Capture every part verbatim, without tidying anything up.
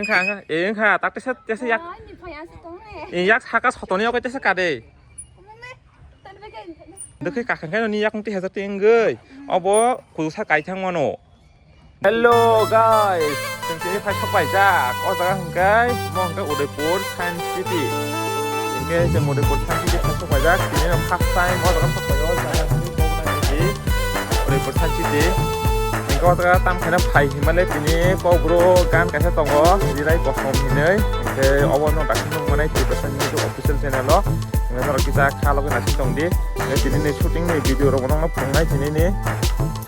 Kha, kha, e, kha, tak tesa, tesa yak. Ani phai asa tong le. E, yak saka sotoni okai tesa kade. Mama, tan beke. Dekhe kakhan khe ni yak mungti hezak tingoi. Obo kusa kai thang mano. Hello guys, chwng tini phai sok paijak. O jaga hwnkhe, mo hwnkhe Udaipur Science City. Hwnkhe chwng Udaipur Science City phai sok paijak. Tini no first time o jaga sok paijak. O jaga hwnkhe Udaipur Science City. Hwnkhe o jaga tam khaina phai hinmale tini kokborok gan kaisa tongo. Jirai Kosom hinwi. Hwnkhe obo no dakhilno manai Tiprasa News official channel o. Hwnkhe norok kisa kha logi naising tongdi. Hwnkhe tini ni shooting ni video rok no phunuknai tini ni.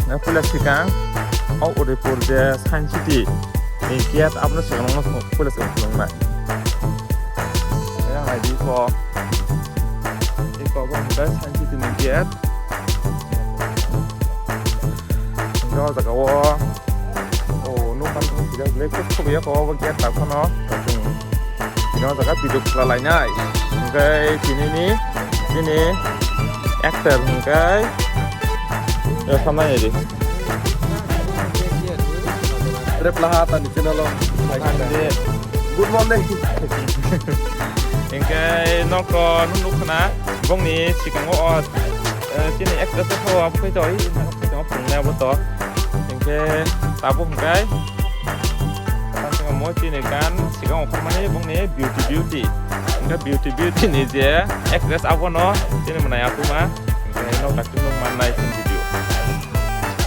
Na puila sikang o Udaipur je Science City ni gate abono sikang no puila sikang phunuknai. Yang naidi ko, iko bo hwnkhe Science City ni gate. Hwnkhe o jaga o, o nokbar tong sijak belai khe sobo ya ko obo gate tak phano. Tini o jaga video khwlalainai. Hwnkhe tini ni, tini actor hwnkhe, eh, samnai di. Replaha tani channel o. Ande. Good morning. Hwnkhe nokto nung nukha na bongni sikango o, eh, chini actress o abo khe to, i, phungnai abo to. Hwnkhe tabuk hwnkhe. Tang saka mo chini gan sikang ongkhormani bongni Beauty Beauty. Hwnkhe Beauty Beauty ni je actress abono chini mwnai atuma. Hwnkhe nok dakti nok mannai chini video.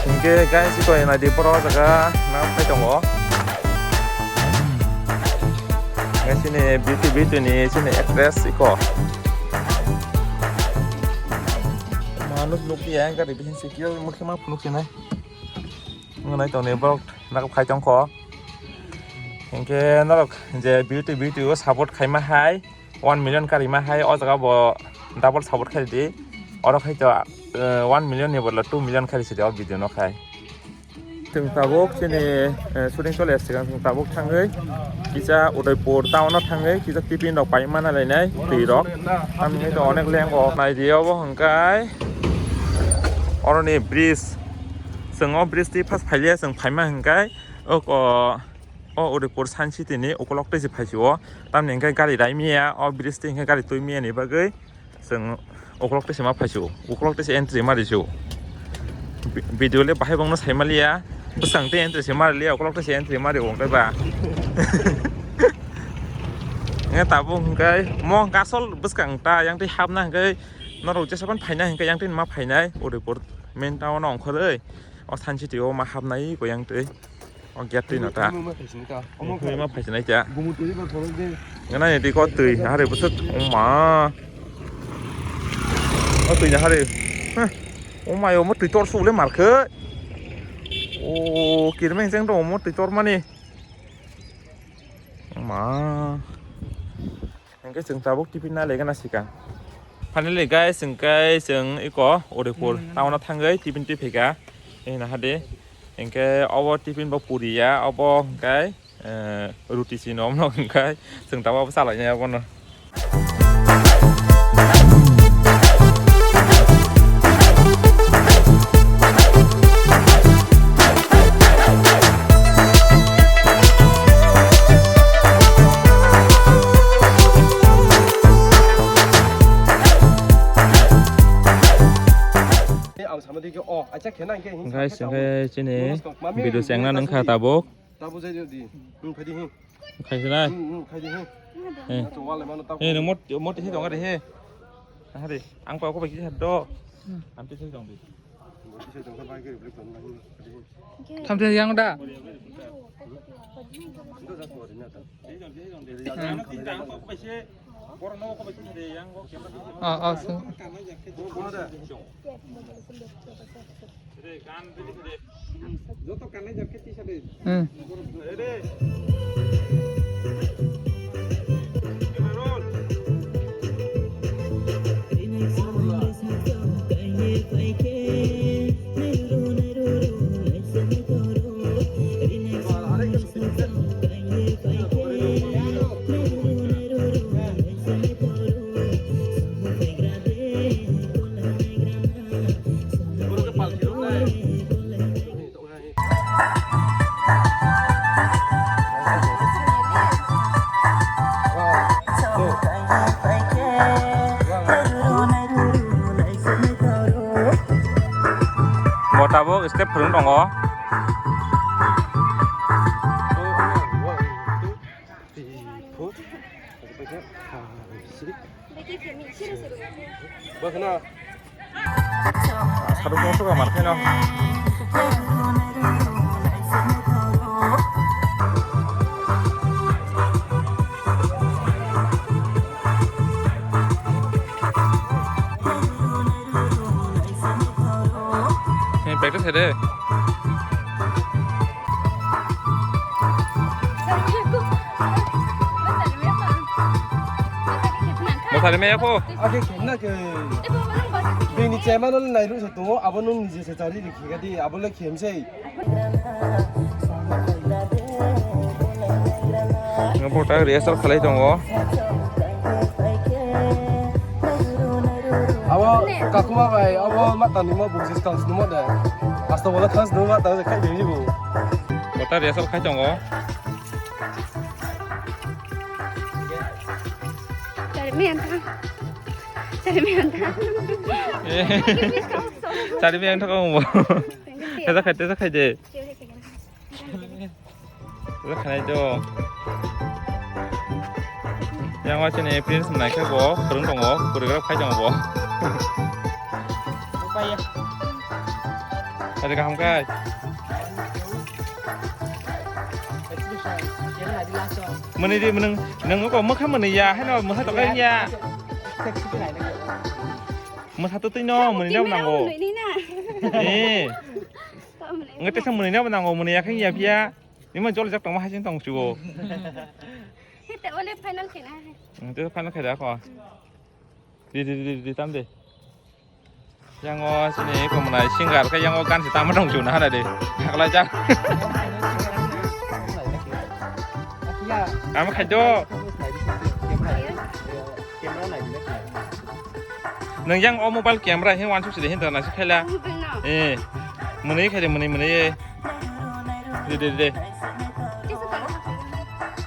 Hwnkhe guys, iko naidi boro jaga na phai tongo. Hwnkhe chini Beauty Beauty ni chini actress iko. Manuk nukliya, gari bisingo sikyo mukhe ma phunuk sinai. Ngunai tongni borok nakuk khai tongkho. Hinkhe norok je Beauty Beauty o support khaima hai, one million karima hai, o jaga bo double support khaidi. Oro khai to, eh, one million ni bodolo two million khaidi o video no khai. Chwng tabuk chini, eh, shooting chole sigang chwng tabuk thangwi kisa Udaipur town o thangwi kisa tiffin rok pai mana lainai twi rok. Tamni to onek leng o. Naidi obo hwnkhe oroni bridge. Chwng o bridge twi first phailiya, chwng phaima hwnkhe o, o, o Udaipur Science City ni ukolog twi se phaisio. Tamni hwnkhe gari raimia, o bridge twi hwnkhe gari twimia ni bagwi chwng ukolog twi se ma phaisio. Ukolog twi se entry ma risio. Vi-, video le bahai bangno saimaliya. Bwsang twi entry se ma riliya, ukolog twi se entry ma rio hwnkhe ba. Nge tabuk hwnkhe mo hwnkhe asol bwskang ta yang twi hapna hwnkhe norok jesa phano phaina hwnkhe yang twi ma phainai Udaipur main town o ongkhorwi. O Science City o ma hapnai ko yang twi. O gate twi no ta. Omo khai sinai ta. Omo khai. Ma phai sinai ta. Gumu twi ba thoro de. Ngana ni twi ko twi hari bwswk oma. O twi hari. Hah. Oma yo mo twi tor su le mar khe. O kirmeng jeng do mo twi tor mani. Oma. Hingke chwng tabuk tiffin na legana sika. Finally guys, hingke chwng iko Udaipur town o thangwi tiffin twi phaika. Hingke obo tiffin bo puri ya, obo hingke, eh, ruti sino omo hingke chwng tabuk obo salainai obono. Ang sama dikhe, oh, acha khena hingke hing. Guys, hingke chini video chengna nangkha tabuk. Tabuk jai di. Hmm, phai di, hmm. Khai sinai. Hmm, hmm, khai di, hmm. Eh. Acha wale mano tabuk. Eh, no mot, mot isi dong de he. Hari, ang pa ko ba kisa do. Hmm. Am twi tong di. Thamte yang da. Ah, ah, sung. Joto kanai jak khe tisa de. Hmm. Step phwrwng tongo. Saruk no suka mar khe no. Ni practice hai de. Mo thari me ko. Ake kemna ke. Bini chairman ol nairu sa to, abo nung nije sa chari ri khiga di, abo le khem sei. Bo ta rehearsal khalai tongo. Abo kakuma bai, abo matani mo buksis kang snumo de. Asta bola khas duma ta khai de ni bo. Bo ta rehearsal khai tongo. Chari me anta. Chari me anta. Chari me anta ko mo. Tesa khai, tesa khai de. Wala khanai do. Yang wa chini prince nai khe bo, kwrwng tongo, choreograph khai tongo bo. Tari kaham kai. Mani di meneng, neng ko mokha mani ya, heno mokha to kai ya. Masa to twi no, mani na nango. Eh. Nge tesa mani na nango, mani ya khe ya pia. Nima jol jak tongma hai sing tong chuo. Hete ole final khe na hai. Hmm, te final khe da ko. Di, di, di, di, di, tam de. Yang o sini ko mwnai singer khe yang o gan se tama tong chuo na hana de. Hakla jak. Ama khai do. Nwng yang o mobile camera hin wansuk sidi hin tana sikhaila. Mobile no. Eh. Mwnwi khaide mwnwi mwnwi. De, de, de.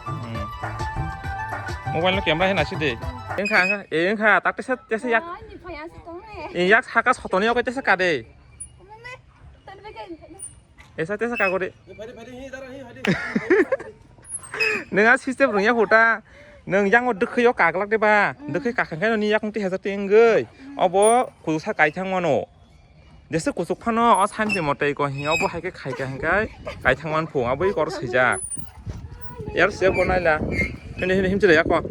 Hmm. Mobile no camera hin aside. Engkha, engkha, eh, engkha, tak tesa, tesa yak. Ai, ni phai asuk tong ne. Eh, yak saka sotoni oke tesa kade. Mama, tan beke. Esa tesa kagore. Nwng a system rwngya huta. Nwng yango dwkhwi o kaglak de ba. Dwkhwi kakhang khe nini yakung twi hajak twi wngwi. Obo kusa kaithang mano. Jesa kuchuk phano o santi motai ko hi obo hai khe khai kha hingkai kaithang man phung abo i kor swijak. Yar se bo naila. Hini hini himchila yako.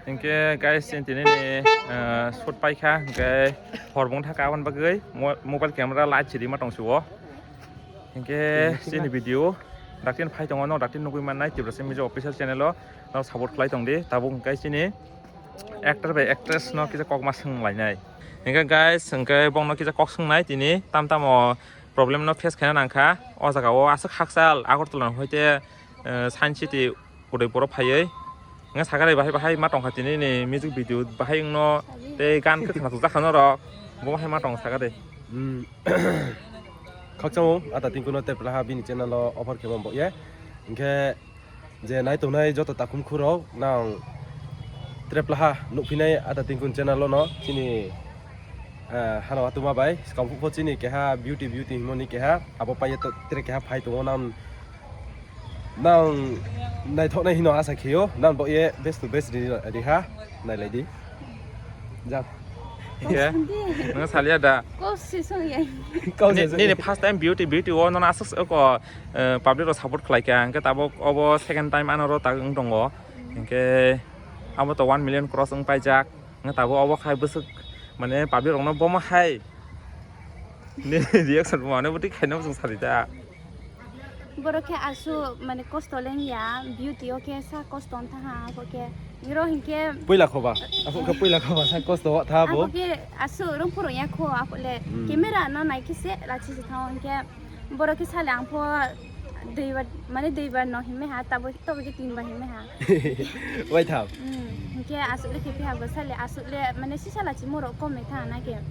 Hinkhe guys, chini tini ni, ah, shoot paikha, hinkhe hor bung thaka aboni bagwi mo-, mobile camera light sidi ma tong sio. Hinkhe chini video daktin phai tongo, no daktin nugwi mannai Tiprasa Music official channel o, no support khlai tong di. Tabuk hinkhe chini actor bai actress no kisa kok ma swng lainai. Hinkhe guys, hinkhe bongno kisa kok swngnai tini tam tamo problem no face khaina nangkha. O jaga o aswk hakchal Agartala no hoite, eh, Science City Udaipur o phaiwi. Nga sakha de bahai bahai ma tongkha tini ni music video bahai wngno tei gan kwthang jakha norok bo bahai ma tong sakha de. Hmm. Khakchangma ata tingkuno tei plaha bini channel o offer khe mambo ye. Hinkhe je nai tongnai joto takhum khurok nang treplaha nukphinai ata tingkun channel o no chini, eh, hano atuma bai skang pho chini keha beauty beauty himoni keha abo paye to tre keha phai tongo nang, nang Naithoknai hino asa khio, nan bo ye best to best ri, ri ha, nailai di. Ja. Ye. Nang salia da. Kau si song ya. Kau Ni, se ni first time beauty, beauty o nono aswk ko, eh, public rok support khlai kha. Hwnkhe tabuk obo second time ano ro tak wng tongo. Hwnkhe abo to one million cross wng paijak. Hwnkhe tabuk obo khai bwswk mane public rokno bomo hai. Ni reaction bo mane bwtwi khaina bwswk sadi ta. Borok khe asu mane kosto lengya, beauty o khe sa kosto wng tha ha, abo khe iro hinkhe Puila khoba, abo khe puila khoba sa kosto wa tha abo. Abo khe asu rung phuru ya kho, abo le Hmm. Camera no nai khe se lachi se thang hinkhe borok khe sale ang pho duibar mane duibar no himma ha, tabo tobo khe tinbar himma ha. Wai thap. Hmm, hinkhe asuk le khe phiya bo sale asuk le mane sisa lachi morok kom me tha na khe.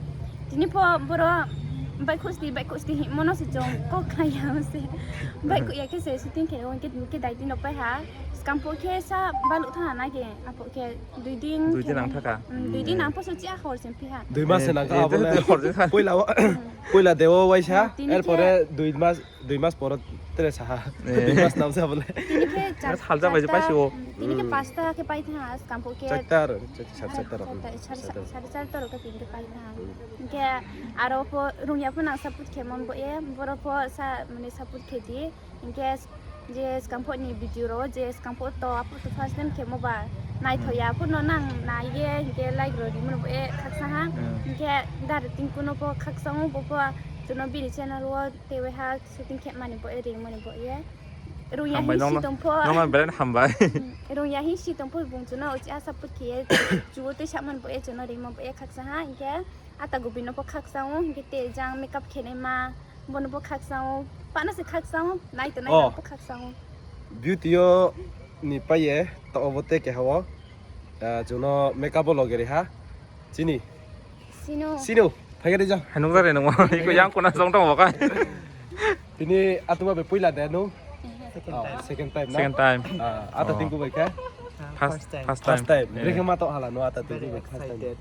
Tini pho boro bai khusti, bai khusti hi mono se chong kok khaya se. Bai kuya khe se shooting khe, hwnkhe, hwnkhe dai dino pai ha. Skang pho khe sa balu tha na khe, apo khe dui din Dui khe din ang thaka. Hmm, dui din Hmm. ang pho so chia hor sim pi ha. Dui mas Eh, nang eh, ka abo le. Dui din hor sim. Puila wa-, puila dewo waisa, Hmm, tini khe erpore dui mas Dui mas poro tere saha. Eh. Dui mas nam sa bole. Tini khe char-, Mas halja bai je charta, paisi o. Tini khe Hmm. pasta khe pai tha, skang pho khe Charta ro, char-, char-, charta ro. Charta, sar-, Charta ro. Sar-, charta ro khe tini khe pai tha. Hmm. Hinkhe aro pho rungya pho nang support khe mon bo ye, boro pho sa mane support khe di. Hinkhe je skang pho ni video ro je skang pho to apo to first time khe mo ba. Nai Hmm. thoya pho no nang nai ye hinkhe like ro di mon bo ye khaksa ha. Hmm. Hinkhe dar tin kuno pho khaksa mo bo pho chuno bini channel o tewe ha. Shooting khe mani bo e ring mani bo e. Rung ya Hambai hi nongno, si tong pho. Nongno belai hambai. Mm, rung ya hi si tong pho bung chuno uchi asa put khe chuo tei sa mani bo e chuno ring ma bo e khaksa ha hinkhe ata gubi no pho khaksa o hinkhe te jang makeup khe nai ma bono pho khaksa o pana se khaksa o nai to nai Oh. Pho khaksa o. Beauty o ni paye to obo te keha o. Ah, chuno makeup o loge ri ha. Chini. Sino. Sino. Phai khe dei jang. Hanuk jare nung. Iko yang kuna jong tong bokai. Tini atuma be puila de no. Second Oh, time. Second time na? Second time. Ah, ata Oh. Tingku bai kha. Ah, First, first time. First First time. Time. Eh. Rikhe ma to hala no ata Very tingku bai first time. Excited.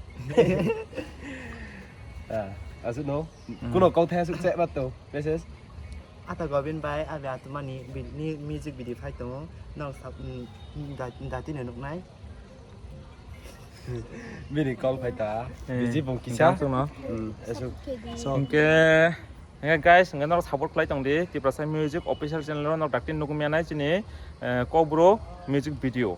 Ah, asu no. Mm. Kuno kau thaya suk che ba to. Message. Ata Gobin bai abi atuma ni bi-, ni music video phai tongo. Nok sab, mm, da-, dati no nuknai. Bini call phai ta. Eh, Biji bung kisa. Hingke aswkno. Hmm, aswk. So, hingke, hingke guys, hingke norok support khlai tong di, Tiprasa Music official channel o norok dakti nukmaya nai chini, eh, Kokbro music video.